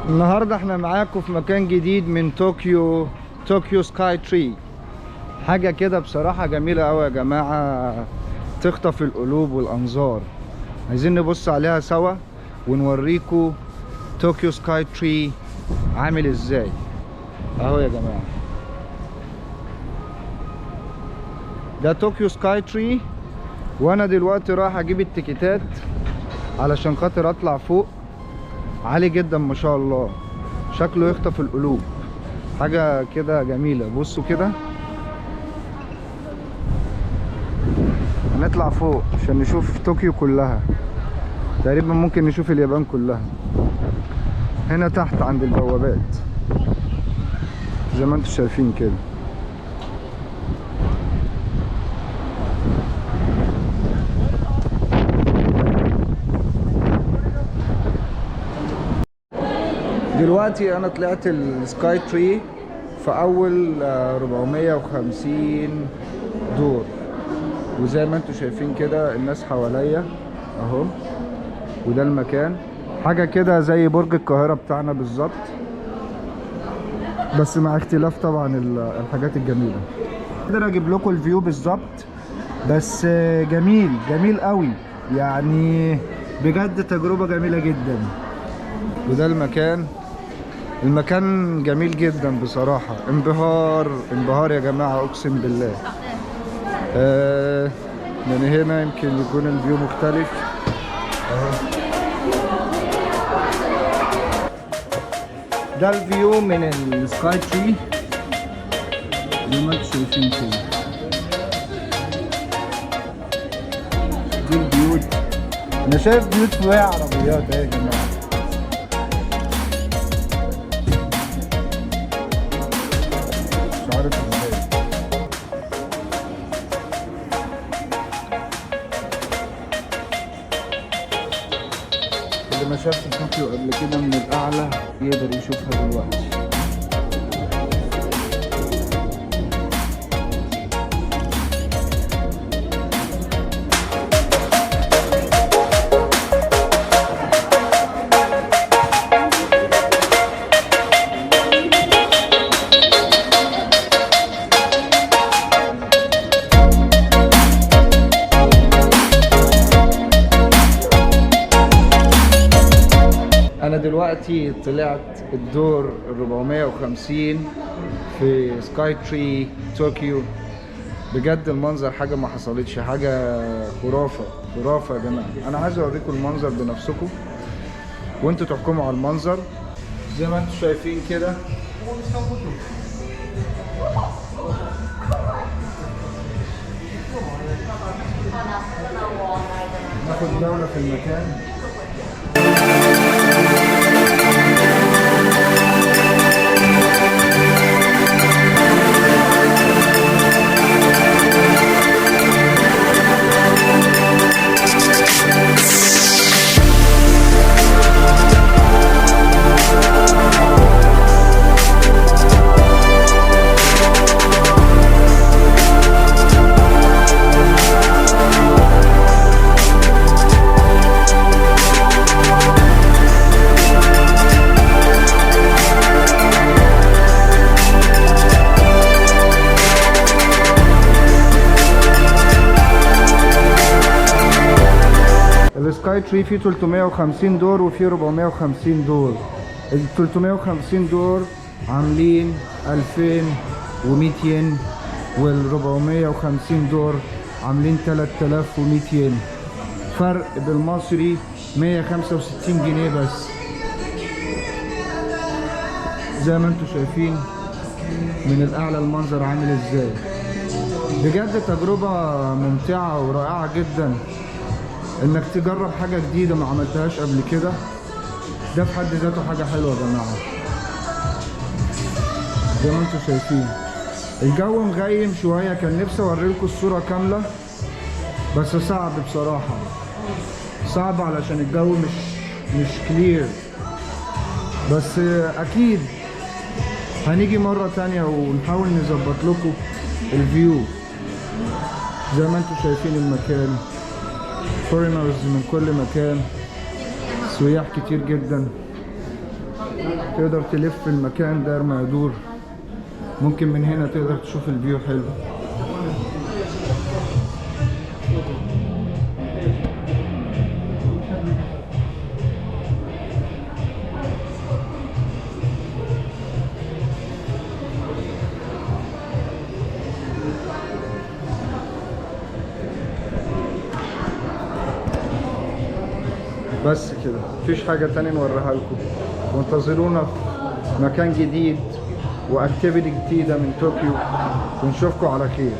النهارده احنا معاكم في مكان جديد من طوكيو، طوكيو سكاي تري. حاجة كده بصراحة جميلة قوي يا جماعة، تخطف القلوب والانظار. عايزين نبص عليها سوا ونوريكم طوكيو سكاي تري عامل ازاي. اهو يا جماعة، ده طوكيو سكاي تري، وانا دلوقتي رايح اجيب التيكيتات علشان خاطر اطلع فوق. عالي جدا ما شاء الله، شكله يخطف القلوب، حاجة كده جميلة. بصوا كده، هنطلع فوق عشان نشوف طوكيو كلها، تقريبا ممكن نشوف اليابان كلها. هنا تحت عند البوابات زي ما انتم شايفين كده. دلوقتي انا طلعت السكاي تري في اول 450 دور، وزي ما انتم شايفين كده الناس حواليا اهو، وده المكان حاجة كده زي برج القاهرة بتاعنا بالظبط، بس مع اختلاف طبعا الحاجات الجميلة. اقدر اجيب لكم ال view بالظبط، بس جميل جميل قوي يعني، بجد تجربة جميلة جدا. وده المكان، المكان جميل جدا بصراحة، انبهار انبهار يا جماعة اقسم بالله. من هنا يمكن يكون ال view مختلف اهو. ده ال view من السكاي تري زي ما انتم شايفين كده، دي البيوت. انا شايف بيوت فيها عربيات اهي يا جماعة. مش عارف ازاي. اللي ما شافش طوكيو قبل كده من الأعلى يقدر يشوفها دلوقتي. أنا دلوقتي طلعت الدور 450 في سكاي تري طوكيو. بجد المنظر حاجة ما حصلتش، حاجة خرافة خرافة يا جماعة. أنا عايز أوريكم المنظر بنفسكم وانتوا تحكموا على المنظر. زي ما انتوا شايفين كده، ناخد جولة في المكان. السكاي تري فيه 350 دور وفيه 450 دور. ال 350 دور عاملين 2100 ين، وال 450 دور عاملين 3100 ين. فرق بالمصري 165 جنيه بس. زي ما انتم شايفين من الاعلى المنظر عامل ازاي. بجد تجربة ممتعة ورائعة جدا انك تجرب حاجة جديدة ما عملتهاش قبل كده. ده في حد ذاته حاجة حلوة يا جماعة. زي ما انتم شايفين الجو مغيم شوية، كان نفسي اوريلكم الصورة كاملة بس صعب بصراحة، صعب علشان الجو مش كلير. بس اكيد هنيجي مرة تانية ونحاول نظبط لكم ال view. زي ما انتم شايفين المكان foreigners من كل مكان، سياح كتير جدا. تقدر تلف المكان داير ما يدور. ممكن من هنا تقدر تشوف ال view حلو. بس كده، مفيش حاجة تانية نوريها لكم. وانتظرونا في مكان جديد و activity جديدة من طوكيو، ونشوفكم على خير.